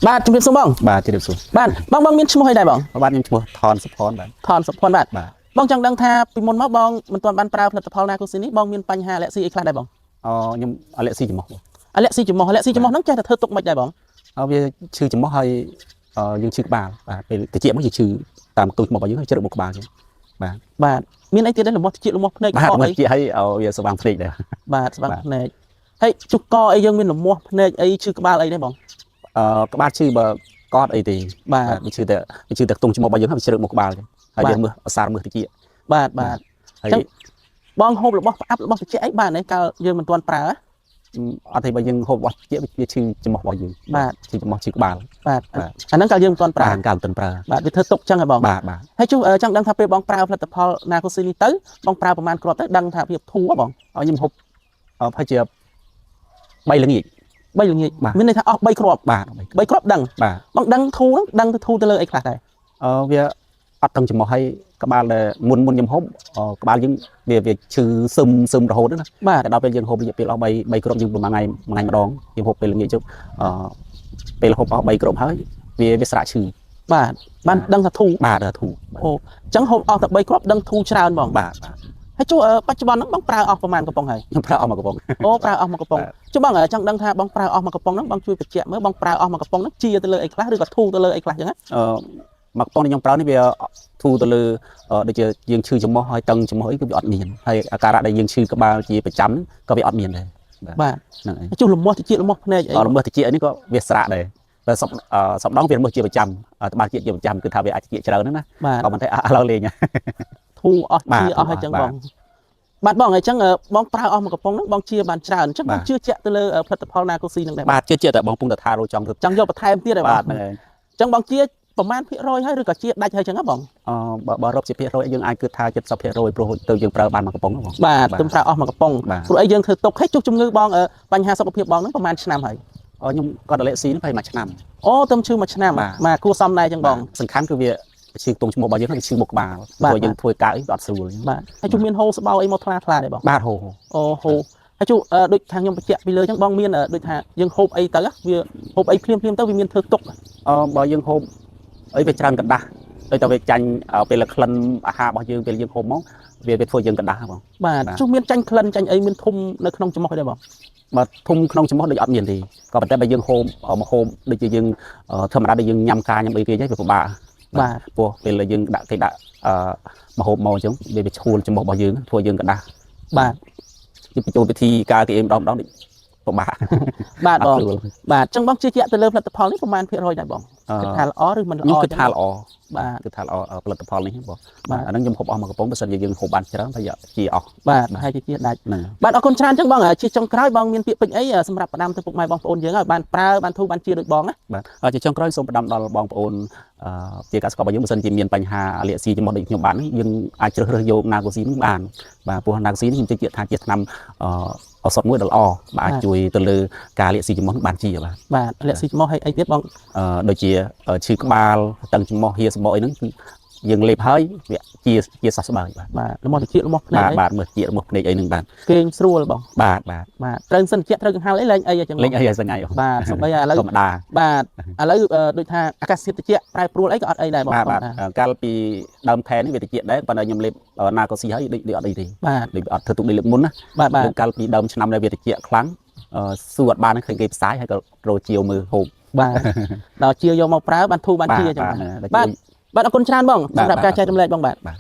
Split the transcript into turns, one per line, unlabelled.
បាទជំរាបសួរបង
បាទជម្រាបសួរ
បាទបងបងមានឈ្មោះអីដែរបង
បាទខ្ញុំឈ្មោះថនសុផនបាទ
ថនសុភ័ណ្ឌបាទ
បាទ
បងចង់ដឹងថាពីមុនមកបងមិនទាន់បានប្រើផលិតផលណាកូស៊ីនេះបងមានបញ្ហាអាឡែស៊ីអីខ្លះដែរបង
អូខ្ញុំអាឡែស៊ីច្រមុះបង
អាឡែស៊ីច្រមុះអាឡែស៊ីច្រមុះហ្នឹងចេះតែធ្វើទុកមិនដែរបង
ហើយវាឈឺច្រមុះហើយអឺយើងឈឺក្បាលបាទពេលតិចមកយើងឈឺតាមទូច្រមុះរបស់យើងហើយជ្រឹកមកក្បាលចឹងបាទ
បាទមានអីទៀតដែរលំមាស់តិចលំមាស់ភ្នែក
បាទ
កអី
មកជាឲ្យវាស្វាងភ្នែកដែរ
បាទស្បាំងភ្នែកហើយជុកកអីយើងមានលំមាស់ភ្នែកអីឈឺក្បាលអីដែរបង
អឺក្បាលឈឺបើកត់អីទេ
បាទ
វាឈឺតែវាឈឺតែខ្ទង់ច្រមុះរបស់យើងហើយវាជ្រឹកមកក្បាលចឹងហើយយើងមើលអសារមើលតិច
បាទបាទ
ហើយ
ចឹងបងហូបរបស់ផ្អាប់របស់តិចអីបានទេកាលយើងមិនទាន់ប្រើ
អត់ទេបើយើងហូបរបស់តិចវាឈឺច្រមុះរបស់យើង
បាទ
ឈឺច្រមុះឈឺក្បាល
បាទ
បាទ
អាហ្នឹងកាលយើងមិនទាន់ប្រើ
បាទកាលមិនទាន់ប្រើ
បាទវាធ្វើទុកចឹងហ៎បង
បាទបាទ
ហើយជួចង់ដឹងថាពេលបងប្រើផលិតផលណាកូស៊ីនេះទៅបងប្រើប្រហែលគ្រាប់ទៅដឹងថាវាធូរហ៎បង
ឲ្យខ្ញុំហូបអឺប្រហែលជា3ល្ងាច
3ល្ងាច
បាទ
មានន័យថាអស់3គ្រាប់
បាទ
3គ្រាប់ដឹង
បាទ
បងដឹងធូរហ្នឹងដឹងទៅធូរទៅលើអីខ្លះដែរ
អឺវាអត់តឹងច្រមុះហើយក្បាលដែលមុនមុនខ្ញុំហូបអឺក្បាលយើងវាវាឈឺសឹមសឹមរហូតណា
បាទ
តែដល់ពេលយើងហូបរយៈពេលអស់3 3គ្រាប់យើងប្រហែលថ្ងៃមួយថ្ងៃម្ដងយើងហូបពេលល្ងាចជប់អឺពេលហូបអស់3គ្រាប់ហើយវាវាស្រាកឈឺ
បាទបានដឹងថាធូរ
បាទដល់ធូរបាទ
អូអញ្ចឹងហូបអស់តែ3គ្រាប់ដឹងធូរច្រើនបង
បាទបាទ
ហើយជួបច្ចុប្បន្នហ្នឹងបងប្រើអស់ប្រហែលកំប៉ុងហើយ
ខ្ញុំប្រើអស់មួយកំប៉ុង
អូប្រើអស់មួយកំប៉ុង
បាទ
ចុះបងចង់ដឹងថាបងប្រើអស់មួយកំប៉ុងហ្នឹងបងជួយបញ្ជាក់មើលបងប្រើអស់មួយកំប៉ុងហ្នឹងជាទៅលើអីខ្លះឬក៏ធូរទៅលើអីខ្លះអញ្ចឹងណា
អឺមួយកំប៉ុងដែលខ្ញុំប្រើនេះវាធូរទៅលើអឺដូចជាយើងឈឺច្រមុះហើយតឹងច្រមុះអីគឺវាអត់មានហើយអាការៈដែលយើងឈឺក្បាលជាប្រចាំហ្នឹងក៏វាអត់មានដែរ
បាទ
ហ្នឹងហើយ
ហើយជួលំមាស់តិចលំមាស់ភ្នែកអី
អរមើលតិចនេះក៏វាស្រាកដែរបើសពអឺសពដងវាមើលជាប្រចាំអឺត្បាល់ជាប្រចាំគឺថាវាអាចជាច្រើនហ្នឹងណា
បាទ
ក៏មិនតែឥឡូវលេង
ធូរអស់
បាទ
ជាអស់ហើយអញ្ចឹង
បាទ
បងបាទបងអញ្ចឹងបងប្រើអស់មួយកំប៉ុងហ្នឹងបងជាបានច្រើនអញ្ចឹងបង
បាទ
ជឿជាក់ទៅលើផលិតផលណាកូស៊ីហ្នឹងដែរ
បាទជឿជាក់តែបងពងតថារោចង់ទៅ
ចង់យកបន្ថែមទៀតដែរបង
បាទហ្នឹងហើយ
អញ្ចឹងបងជាប្រហែលភាគរយហើយឬក៏ជាដាច់ហើយអញ្ចឹងហ៎បង
អឺបើបើរាប់ជាភាគរយយើងអាចគិតថា70%ព្រោះទៅយើងប្រើបានមួយកំប៉ុងហ្នឹងបង
បាទ
បាទ
ទុំប្រើអស់មួយកំប៉ុង
បាទ
ព្រោះអីយើងធ្វើទុកហើយជួបជំងឺបងបញ្ហាសុខភាពបងហ្នឹងប្រហែលឆ្នាំហើយ
អឺខ្ញុំគាត់អាឡែស៊ីហ្នឹងប្រហែលមួយឆ្នាំ
អូទំឈឺមួយឆ្នាំ
បាទ
បាទគួរសមដែរអញ្ចឹងបង
បាទសំខាន់គឺវាឈឺខ្ទង់ឈ្មោះរបស់យើងហ្នឹងវាឈឺមុខក្បាល
បាទ
ព្រោះយើងធ្វើការអីវាអត់ស្រួល
បាទហើយជួបមានហូរស្បោអីមកថ្លាថ្លាដែរបង
បាទហូហូ
អូហូរហើយជួបដូចខាងខ្ញុំបញ្ជាក់ពីលើអញ្ចឹងបងមានដូចថាយើងហូបអីទៅវាហូបអីភ្លាមភ្លាមទៅវាមានធ្វើទុក
អឺបើយើងហូបអីវាច្រើនកណ្ដាស់ដូចតែវាចាញ់ពេលក្លិនអាហាររបស់យើងពេលយើងហូបមកវាវាធ្វើយើងកណ្ដាស់ហ៎បង
បាទ
បាទ
ជួបមានចាញ់ក្លិនចាញ់អីមានធំនៅក្នុងច្រមុះអីដែរបង
បើធំក្នុងច្រមុះដូចអត់មានទេក៏ប៉ុន្តែបើយើងហូបមកហូបដូចជាយើងធម្មតាដូចយើងញ៉ាំការញ៉ាំអីគេចឹងវាពិបាក
បាទ
ព្រោះពេលយើងដាក់គេដាក់អឺមកហូបមកអញ្ចឹងវាវាឈួលច្រមុះរបស់យើងធ្វើយើងកណ្ដាស់
បាទ
យើងបញ្ចូលពិធីការគេម្ដងម្ដងដូចពិបាក
បាទបង
អត់ស្រួល
បាទអញ្ចឹងបងជឿជាក់ទៅលើផលិតផលនេះប្រហែលភាគរយដែរបង
អឺ
គិតថាល្អឬមិនល្អ
ខ្ញុំគិតថាល្អ
បាទ
គិតថាល្អផលិតផលនេះបង
បាទ
បាទអាហ្នឹងខ្ញុំហូបអស់មួយកំប៉ុងបើសិនជាយើងហូបបានច្រើនហើយជាអស់
បាទហើយជាជាដាច់
ហ្នឹង
បាទអរគុណច្រើនអញ្ចឹងបងជាចុងក្រោយបងមានពាក្យពេចន៍អីសម្រាប់ផ្ដាំទៅពុកម៉ែបងប្អូនយើងឲ្យបានប្រើបានធូរបានជាដូចបងណា
បាទហើយជាចុងក្រោយសូមផ្ដាំដល់បងប្អូនអឺជាកសិកររបស់យើងបើសិនជាមានបញ្ហាលាកស៊ីច្រមុះដូចខ្ញុំបាននេះយើងអាចជ្រើសរើសយកណាកូស៊ីនេះបានបាទព្រោះណាកូស៊ីនេះខ្ញុំជឿជាក់ថាជាថ្នាំអឺឱសថមួយដ៏ល្អបាទអាចជួយទៅលើការលាកស៊ីច្រមុះបានជាបាទ
បាទលាក់ស៊ីច្រមុះហើយអីទៀតបង
អឺដូចជាឈឺក្បាលតឹងច្រមុះហៀសម្បកអីហ្នឹងគឺយើងលេបហើយវាជាជាសះស្បើយបាទ
បាទលំមាស់តិចលំមាស់ភ្នែក
បាទ
អី
បាទមើលជាមើលភ្នែកអីហ្នឹងបាទ
គេងស្រួលបង
បាទបាទ
បាទត្រូវសិនជាត្រូវកង្ហាល់អីលែងអីអញ្ចឹងបង
លេងអីឲ្យសងៃ
បាទសូម្បីឥឡូវ
ធម្មតា
បាទឥឡូវដូចថាអាកាសធាតុត្រជាក់ប្រែប្រួលអីក៏អត់អីដែរបង
បាទបាទ
ថា
កាលពីដើមខែនេះវាតិចដែរប៉ុន្តែខ្ញុំលេបណាកូស៊ីហើយដូចដូចអត់អីទេ
បាទ
ដូចអត់ធ្វើទុកដូចលើកមុនណា
បាទបាទ
ដូចកាលពីដើមឆ្នាំដែលវាតិចខ្លាំងអឺសួរអត់បានឃើញគេផ្សាយហើយក៏រោជាវមើលហូប
បាទដល់ជាយកមកប្រើបានធូរបានជាអញ្ចឹង
បាទ
បាទបាទអរគុណច្រើនបង
បាទ
សម្រាប់ការចែករំលែកបងបាទ
បាទ